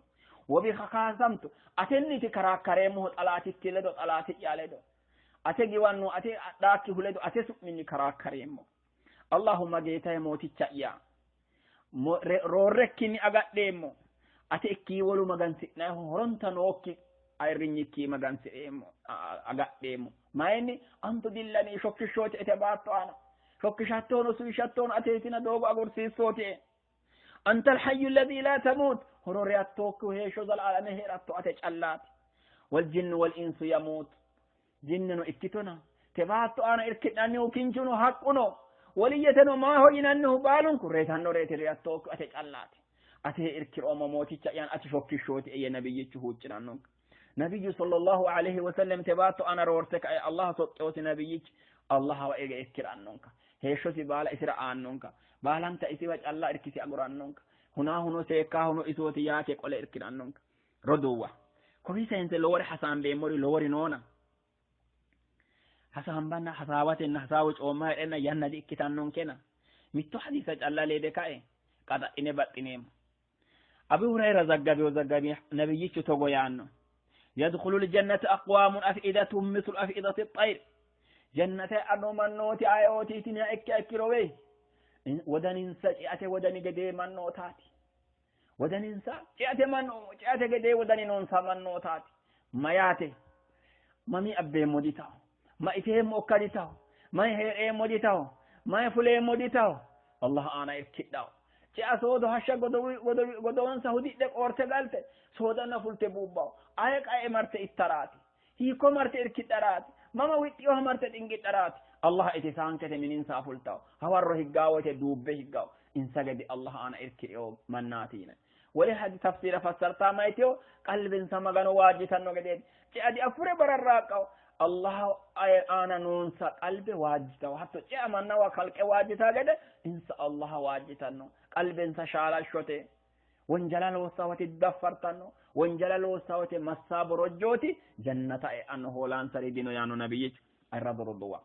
وبك خاصمت أتني تكرا كريمه طلاتي كيلدو طلاتي يالدو أتي جوانو أتي داكي هلدو أتي سؤمني كرا كريمه اللهم جيتا موتي تشايا roorrekkinni agadheemmo ate ikkii wolu magansi'nayihu horonta nookki ayirrinyikki magansi'reemmo agadheemmo mayinni antu dillani shokkishshooti ete baatto aana shokkishattono suwishattono ateetina doogo agursiissooti e anta alhayyu alladhi la tamut horo reyattokkihu heeshsho zalaalame heeratto ate callaati waljinnu walinsu yamut jinneno ikkitona te baatto aana irki'nannihu kinchuno haqquno woliyyeteno maaho yinannihu baalunku reetanno reeti reyattokki ate callaati ate irkiroommo mooticha yan ati shokkishshooti eye nabiyyichu huuccinannonka nabiyyu sallallahu alayhi wa sallam te baatto ana roorte kae Allah soqqeosi nabiyyichi Allah wa ege irkirannonka heeshshosi baala isira aannonka baalanta isiwa calla irkisi agurannonka hunaa huno seekkaa huno isooti yaate qole irkirannonka roduuwa kowi sense lowore hasaambeemmori lowori noona hasaambanna hasaawatenna hasaawu coomma heedhenna yanna di ikkitannonkena mitto hadisa calla leede kae qaxa'ine baxxineemmo. Abi Hurayra zaggabiyo zaggabi nabiyyichu togo yaanno yadkhulu ljannata aqwamun af'idatum mislu af'idati tayr jannate anno mannooti ayeotiitiniha ikke ikkiro wey wodaninsa ceate wodani gedee mannootaati wodaninsa ceate manno ceate gedee wodani noonsa mannootaati mayaate mami abbeemmo ditaw ma iteemmo okka ditaw may hee'reemmo ditaw may fuleemmo ditaw Allah aana irkidhaw ce'a soodo hashsha godowonsa hudidhe qoorte galte soodanna fulte buubbaw aye qae marte ittaraati hiikko marte irkidharaati mama wixxiyoha marte xinqidharaati Allah ite saankete mininsa fultaw hawarro higgawote duubbe higgaw insa gede Allah aana irkidheo mannaati yinay wole hadi tafsira fassartaa mayteyo qalbinsa magano waajjitanno gedeeti ce'a di affure bararraaqqaw Allah aana noonsa qalbe waajjitaw hatto ce'a mannawa kalqe waajjita gede insa Allah waajjitanno qalbensa shaalashshote wonjala loossawate daffartanno wonjala loossawate massa borojjooti jannata e'anno hoolaansari dino yaanno nabiyyichu ayirrado roduwa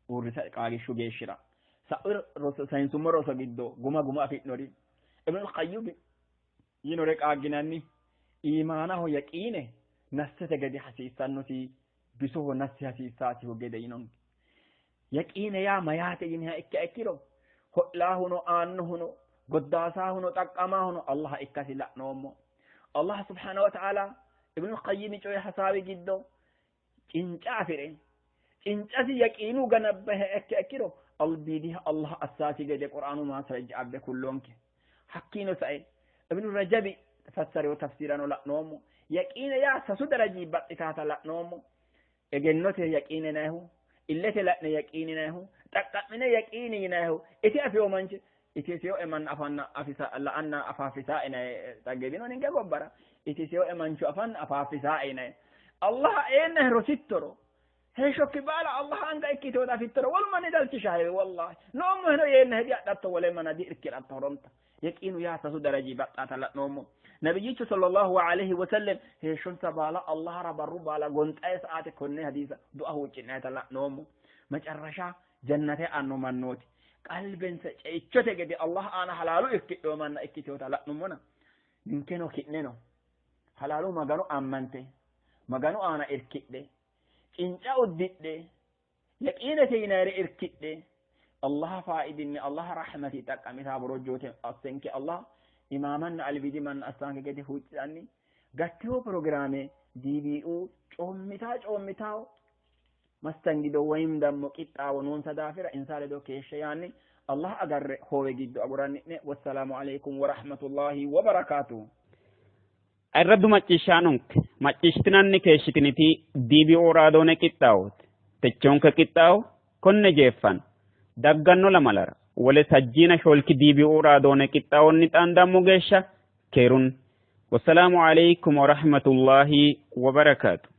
uurrisa qaagishshu geeshshira sa'u roso sayinsummo roso giddo guma guma afi'nori Ibnul Qayyim yinore qaagginanni iimaanaho yaqiine nassete gede hasiissannosi bisoho nassi hasiissaasihu gede yinonke yaqiine yaa mayaate yiniha ikka ikkiro ho'laahuno aannohuno Goddaasahuno xaqqamaahuno Allah ikkasi la'noommo. Allah subhanahu wa ta'ala Ibnul Qayyimi coye hasaawi giddo cinca afire cincasi yaqiinu ganabbahe ikke ikkiro albiidiha Allah assaasi gede Qur'aanu maasrajja abbe kullonke. Hakkiino sae Ibnu Rajabi fassariyo tafsiirano la'noommo. Yaqiine yaa sasu daraji baxxitaata la'noommo. Egennote yaqiine yinayihu, illete la'ne yaqiini yinayihu, xaqqa'mine yaqiini yinayihu, iti afiyo manchi itiseyo emanna afanna afisa la'anna afaafisa yinayi xagge dino ninke gobbara itiseyo emancho afanna afaafisa yinayi. Allah eennahe rosittoro heeshshokki baala Allah anga ikkiteota afittoro wolu manni dalchishahewe wallahi noommoheno yeennahe diadhatto wole mana diirkiratto horonta. Yaqiinu yaa sasu daraji baxxaata la'noommo. Nabiyyichu sallallahu alayhi wa sallam heeshshonsa baala Allahara barru baala gonxaye sa'aate konne hadiisa du'a huucci'nayita la'noommo. Macarrasha jannate e'anno mannooti qalbensa ceichote gede Allah aana halaalu irkidhino manna ikkiteota la'nummona ninkeno ki'neno halaalu Maganu ammante Maganu aana irkidhe cinca uddidhe yaqiinete yinayire irkidhe Allah faidinni Allah rahmati xaqqamita borojjoote assenke Allah imaamanna albiidi manna assanke gede huucci'anni gattewo pirogiraame DBU coommitaa coommitaawo mastangido woyim dammo qixxaawo noonsa daafira insa ledo keeshshe yaanni Allah agarre hoowe giddo aguranni'ne. Wassalaamu aleykum warahmatullahi wabarakaatuhu. Ayirraddu macciishshaanonke macciishshitinanni keeshshitiniti DBO raadoone qixxaawooti. Techonke qixxaawo konne jeeffanno. Dagganno lamalara wole sajjiina shoolki DBO raadoone qixxaawonni xaandammo geeshsha keerun. Wassalaamu aleykum warahmatullahi wabarakaatu.